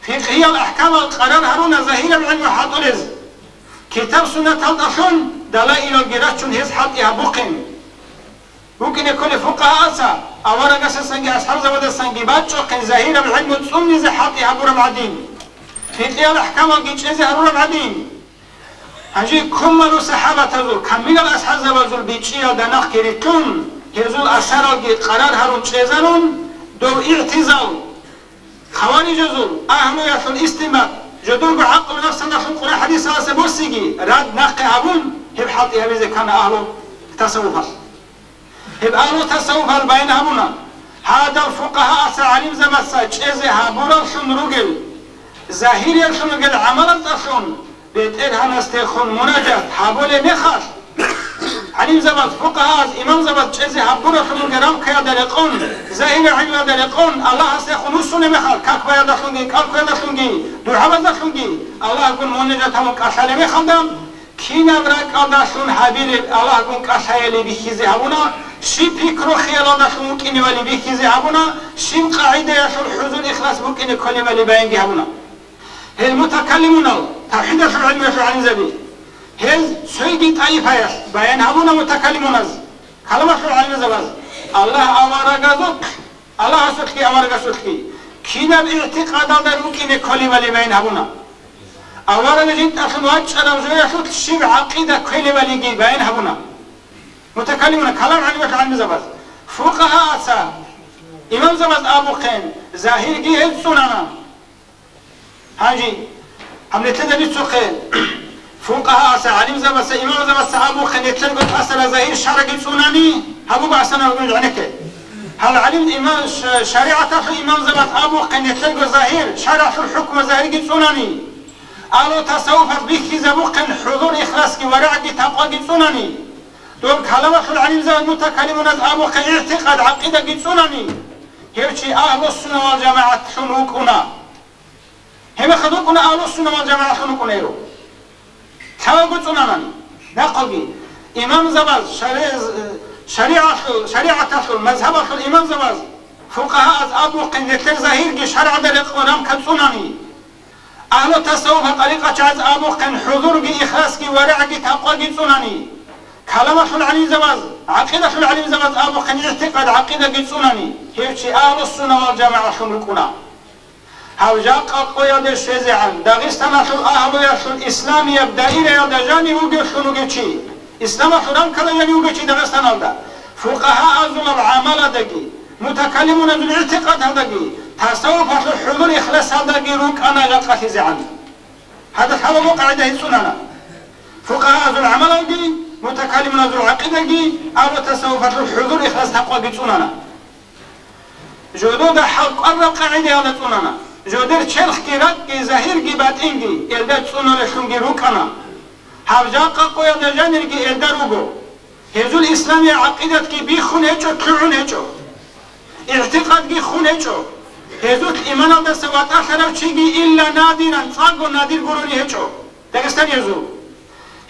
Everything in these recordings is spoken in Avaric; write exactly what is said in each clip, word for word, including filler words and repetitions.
Фикъгьиял ахӀкамал къарар гьаруна загьираб гӀилму хӀалтӀулез. Китаб-суннаталдалъун далаилалги рачун гьез хӀалтӀи гьабухъин. БукӀине кколеб фукъагьаца аварагасдасанги асхӀабзабаздасанги бачӀухъин загьираб гӀилму цӀунизе хӀалтӀи гьабураб гӀадин, фикъгьиял ахӀкамалги чӀезе гьарураб гӀадин. Гьанже кумалу сахӀабатазул, камилал асхӀабзабазул бичӀчӀиялда нахъги рилълъун, гьезул асаралги къарар гьарун чӀезарун, дов игӀтизал, хаварижазул, агьлуялъул истинбат, жодорго гӀакълу-нафсалдалъун Къуръан-хӀадисалдаса босиги рад нахъе гьабун, гьеб хӀалтӀи гьабизе ккана агьлу тасаввуфалъ. Гьеб агьлу тасаввуфал баян гьабуна, гьадал фукъагьааса гӀалимзабаца чӀезе гьабураллъун ругел, загьирияллъун ругел гӀамалалдалъун БетӀергьанасдехун мунажат гьабулеб мехалъ, гӀалимзабаз, фукъагьааз, имамзабаз чӀезе гьабураллъун ругел рамкаялда рекъон, загьириял гӀилмуялда рекъон, Аллагьасдехун вуссунеб мехалъ, как баялдалъунги, кӀалкквеялдалъунги, дугӀабаздалъунги Аллагьгун мунажат гьабун кӀалъалеб мехалда, кинаб ракӀалдалъун гьабилеб Аллагьгун кӀалъаялде бихьизе гьабуна, щиб пикру-хиялалдалъун вукӀиневали бихьизе гьабуна, щиб къагӀидаялъул хӀузур-ихлас букӀине кколебали баянги гьабуна. Гьел мутакаллимунал, тавхӀидалъул гӀилмуялъул гӀалимзаби, гьез цойги тӀайифаялъ баян гьабуна мутакаллимуназ, каламалъул гӀалимзабаз, Аллагь аварагазухъ, Аллагьасулъги аварагасулъги кинаб игӀтикъадалда рукӀине кколебали баян гьабуна. Авараг жинтӀалъун вачӀарав жоялъулъ щиб гӀакъида кколебалиги баян гьабуна. Мутакаллимуна, калам гӀалималъул гӀалимзабаз, фукъагьааца имамзабаз абухъен, загьирги гьез цӀунана. Гьанже гьаб нилъеда бицухъе, фукъагьааца, гӀалимзабаца, имамзабаца абухъе нилъерго тӀасара загьир шаргӀги цӀунани, гьаб буго гӀасанаб гӀенекке. Гьал гӀалим имам, ш-, шаригӀаталъул имамзабаз абухъе нилъерго загьир шаргӀалъул хӀукму загьирги цӀунани, агьлу тасаввуфаз бихьизабухъен хӀузур-ихласги варагӀги такъваги цӀунани, доб каламалъул гӀалимзабаз мутакаллимуназ абухъе игӀтикъад-гӀакъидаги цӀунани, гьев чи агьлуссунна вал жамагӀатлъун вукӀуна. Гьеб мехалъ вукӀуна, агьлуссунна вал жамагӀатлъун вукӀуна гьев. Лъабабго цӀунанани. Дахъалги, имамзабаз, шари-, шаригӀалъул, шаригӀаталъул, мазгьабалъул имамзабаз, фукъагьааз абухъе нилъер загьирги шаргӀалда рекъон рамка цӀунани, агьлу тасаввуфал тӀарикъатчагӀаз абухъен хӀузурги ихласги варагӀги такъваги цӀунани, каламалъул гӀалимзабаз, гӀакъидалъул гӀалимзабаз абухъен игӀтикъад-гӀакъидаги цӀунани, гьев чи агьлуссунна вал жамагӀатлъун рукӀуна. Гьав жакъа къоялде щвезегӀан, Дагъистаналъул агьлуялъул исламияб даираялда жанив вугевлъун вугев чи, исламалъул рамкала жанив вугев чи Дагъистаналда, фукъагьаазулаб гӀамаладаги, мутакаллимуназул игӀтикъадалдаги, тасаввуфалъул хӀузур-ихласалдаги рукӀана жакъалъизегӀан. Гьадаб лъабабго къагӀида гьечӀунана. Фукъагьаазул гӀамалалги, мутакаллимуназул гӀакъидаги, агьлу тасаввуфалъул хӀузур-ихлас-такъваги цӀунана. Жодода хӀал кӀвараб къагӀидаялда цӀунана. Жодер черхги ракӀги, загьирги батӀинги элда цӀунулеллъунги рукӀана. Гьаб жакъа къоялда жанирги элда руго. Гьезул исламияб гӀакъидатги биххун гьечӀо, лъугӀун гьечӀо. ИгӀтикъадги хун гьечӀо. Гьезул иманалдаса ватӀалъарав чиги илла надиран, цӀакъго надир гурони гьечӀо. Дагъистаниязул.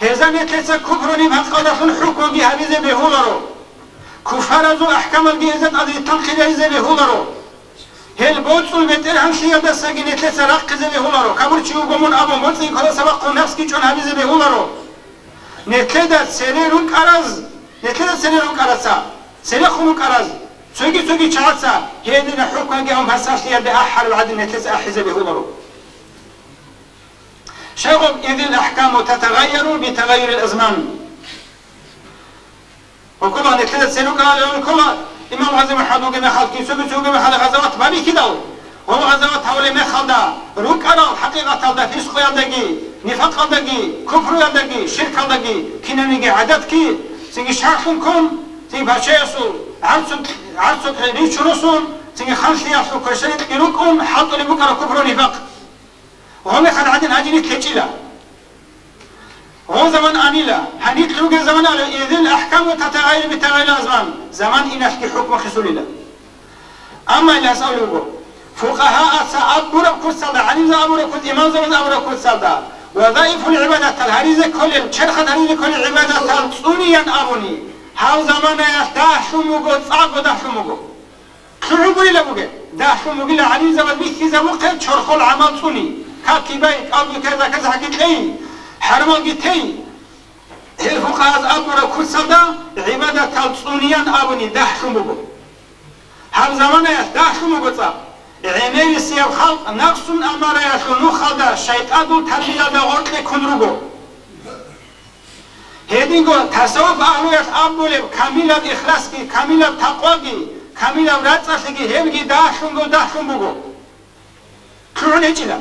Гьезда нилъеца куфру-нифакъалдалъун хӀукмуги гьабизе бегьуларо. Куфаразул ахӀкамалги гьезда тӀаде танкъидаризе бегьуларо. Гьел боцӀул бетӀергьанлъиялдасаги нилъеца рахъизе бегьуларо. Кабурчи вуго мун абун, боцӀи кколаса вахъун напсги чӀун гьабизе бегьуларо. Нилъеда цере рукӀараз, нилъеда цере рукӀараца, церехун рукӀараз, цоги-цоги чагӀаца гьедина хӀукмуги гьабун пасалъиялде ахӀараб гӀадин нилъеца ахӀизе бегьуларо. Шайгъуб, идил ахӀкаму татагъайяру битагъайюрил азман. Ва ккола нилъеда церукӀарал, ва ккола имам Гъази МухӀаммад вугеб мехалъ, кицо-кицо вугеб мехалъ гъазават бабихьидал, ва гъазават гьавулеб мехалда рукӀарал хӀакъикъаталда фискъуялдаги, нифакъалдаги, куфруялдаги, ширкалдаги, кинабниги гӀадатги, цинги шархӀлъун ккун, цинги пачаясул гӀарцу-, гӀарцухъе ричун росун, цинги ханлъиялъул кверщаликьги рукӀун хӀалтӀулеб букӀараб куфру-нифакъ. Гъо мехалъ гӀадин гьадинихъ гьечӀила. Гъо заман анила, гьанихъ ругел заман ала, изил ахӀкаму татагъайру битагъайрил азман, заман иналъги хӀукму хисулила. Амма илас абулеб буго, фукъагьааца абураб куцалда, гӀалимзабаз абураб куц, имамзабаз абураб куцалда, вазаифул гӀибадатал гьаризе кколел, черхал гьаризе кколел гӀибадатал цӀуниян абуни, гьав заманаялъ дагьлъун буго, цӀакъго дагьлъун буго. ЛъугӀун гурила бугеб. Дагьлъун бугила гӀалимзабаз бихьизабухъе чорхол гӀамал цӀуни, какги бай, кӀалги ккей, заказ гьаги кьей, хӀарамалги тей. Гьел фукъагьаз абураб куцалда гӀибадатал цӀуниян абуни дагьлъун буго. Гьаб заманаялъ дагьлъун буго цӀакъ. ГӀемерисияб халкъ нафсун амараялъул нухалда шайтӀадул тарбиялда гъоркье ккун руго. Гьединго тасаввуф агьлуялъ абулеб камилаб ихласги, камилаб такъваги, камилаб рацӀцӀалъиги гьебги дагьлъунго дагьлъун буго. ЛъугӀун гьечӀила.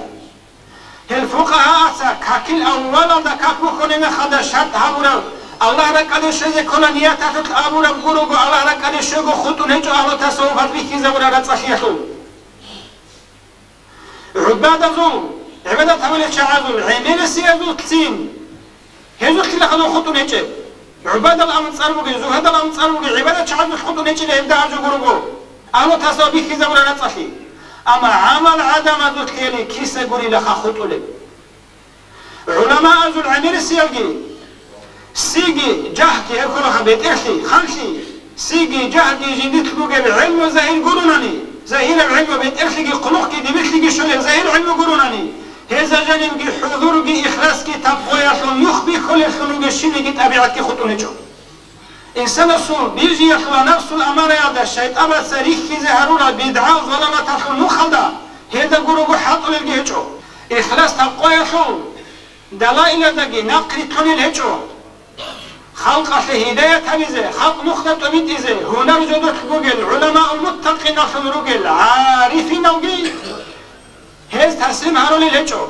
Гьел фукъагьаца какил аввалалда как бухьунеб мехалда шартӀ гьабураб, Аллагь ракӀалде щвезе ккола нияталъулъ абураб гурого, Аллагь ракӀалде щвего хутӀун гьечӀо агьлу тасаввуфаз бихьизабураб рацӀцӀалъиялъул. ГӀубадазул, гӀибадат гьабулел чагӀазул, гӀемерисиязулцин, гьезулъила хадур хутӀун гьечӀеб. ГӀубадал амцӀар бугеб, зугьадал амцӀар бугеб, гӀибадат чагӀазулъ хутӀун гьечӀила гьеб дагьаб жо гурого, агьлу тасаввуф бихьизабураб рацӀцӀалъи. Амма гӀамал гӀадамазулъ гьели киса гурила ха хутӀулеб. ГӀуламаазул гӀемерисиялги, сиги жагьги гьеб кколаха бетӀерлъи, ханлъи, сиги жагьги жиндилъ бугеб гӀелму загьир гурунани, загьираб гӀелму бетӀерлъиги хъулухъги дибирлъиги щолеб загьир гӀелму гурунани, гьезда жанибги хӀузурги ихласги такъваялъул нух бихьулеллъун ругебщиниги тӀабигӀатги хутӀун гьечӀо. Инсанасул бижиялъула нафсул амараялда шайтӀабаца рихьизе гьарурал бидгӀал залалаталъул нухалда гьелда гурого хӀалтӀулелги гьечӀо. Ихлас такъваялъул далаиладаги нахърилълъунел гьечӀо. Халкъалъе гьидаят гьабизе, халкъ нухда тӀобитӀизе гьунар жодолъ бугел гӀуламаул муттакъиналъун ругел гӀарифиналги гьез таслим гьарулел гьечӀо.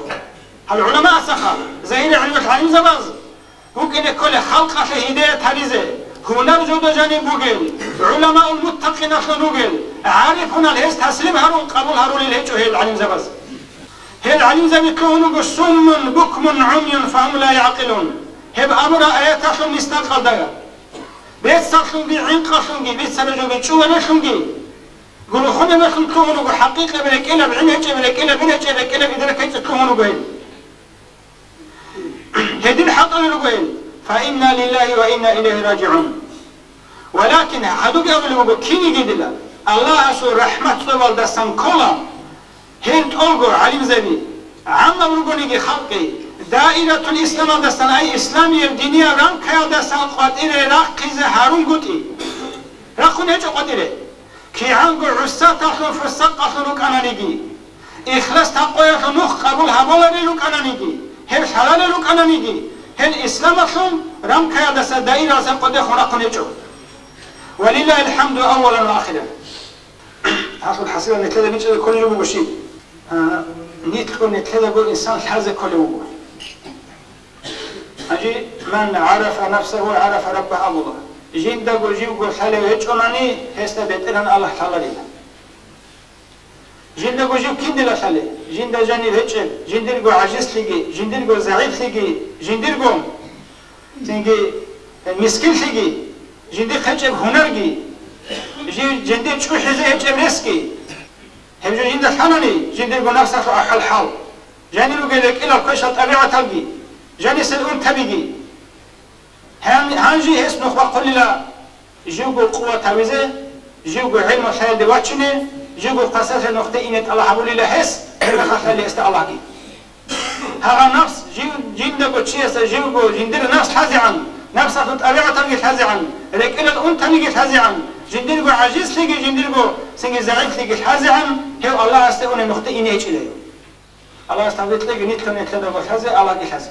Гьал гӀуламаасаха, загьири гӀилмулъ гӀалимзабаз, букӀине кколеб халкъалъе гьидаят гьаризе, гьунар жодо жаниб бугел, гӀуламаул муттакъиналъун ругел, гӀарифунал гьез таслим гьарун къабул гьарулел гьечӀо гьел гӀалимзабаз. Гьел гӀалимзаби лъугьун руго: «Суммун букмун гӀумюн фагьум ла ягӀкъилун». Гьеб абураб аяталъул мисдакъалда: бецалъунги гӀинкъалъунги, бицараб жоги чӀугӀанлъунги, гулухъунебалъун лъугьун руго, хӀакъикъаб рекӀелаб гӀин гьечӀеб, рекӀелаб бир гьечӀеб, рекӀелаб идrak гьечӀеб лъугьун руго гьел. Гьедин хӀалтӀулел руго гьел: «Фа инна лиллагьи ва инна илайгьи ражигӀун». Валакин гьадуги абулеб буго кинигидила, Аллагьасул рахӀмат цӀобалдасан ккола гьел тӀолго гӀалимзаби, гӀаммаб ругониги халкъи, даиратул исламалдасан, ай, исламияб динияб рамкаялдасан къватӀире рахъизе гьарунгутӀи. Рахъун гьечӀо къватӀире. КигӀанго гӀусаталъун, фусакъалъун рукӀананиги, ихлас-такъваялъул нух къабул гьабуларел рукӀананиги, гьеб лъаларел рукӀананиги, гьел исламалъул рамкаялдаса, даиралдаса къватӀехун рахъун гьечӀо. Валиллагьил хӀамду аввалан ва ахиран. Гьалъул хӀасилал нилъеда бичӀчӀизе кколеб жо буго щиб? А, нилъго нилъедаго инсан лъазе кколев вуго. Гьанже, «Ман гӀарафа нафсагьу гӀарафа раббагьу», абула. Жиндаго живго лъалев гьечӀонани, гьесда БетӀергьан Аллагь лъаларила. Жиндаго жив киндила лъалеб? Жинда жанив гьечӀеб, жиндирго гӀажизлъиги, жиндирго загӀиплъиги, жиндирго, цинги, мискинлъиги, жиндихъ гьечӀеб гьунарги, жив жиндир чӀухӀизе гьечӀеб ресги. Гьеб жо жинда лъанани, жиндирго напсалъул ахӀвал-хӀал, жанир ругел рекӀелал квешал тӀабигӀаталги, жанисел унтабиги. Гьан-, гьанже гьес нух бахъулила живго къуват гьавизе, живго гӀелму лъаялде вачине, живго хъасалъе нухде ине тӀалаб гьабулила гьес, гьеб мехалъали гьесда Аллагьги. Гьагъа напс жив-, жиндаго чиясда живго жиндир напс лъазегӀан, напсалъул тӀабигӀаталги лъазегӀан, рекӀелал унтаниги лъазегӀан, жиндирго гӀажизлъиги, жиндирго цинги загӀиплъиги лъазегӀан, гьев Аллагьасде уне нухде ине гьечӀила. Аллагьас тавфикъ кьеги, нилъго нилъедаго лъазе, Аллагьги лъазе.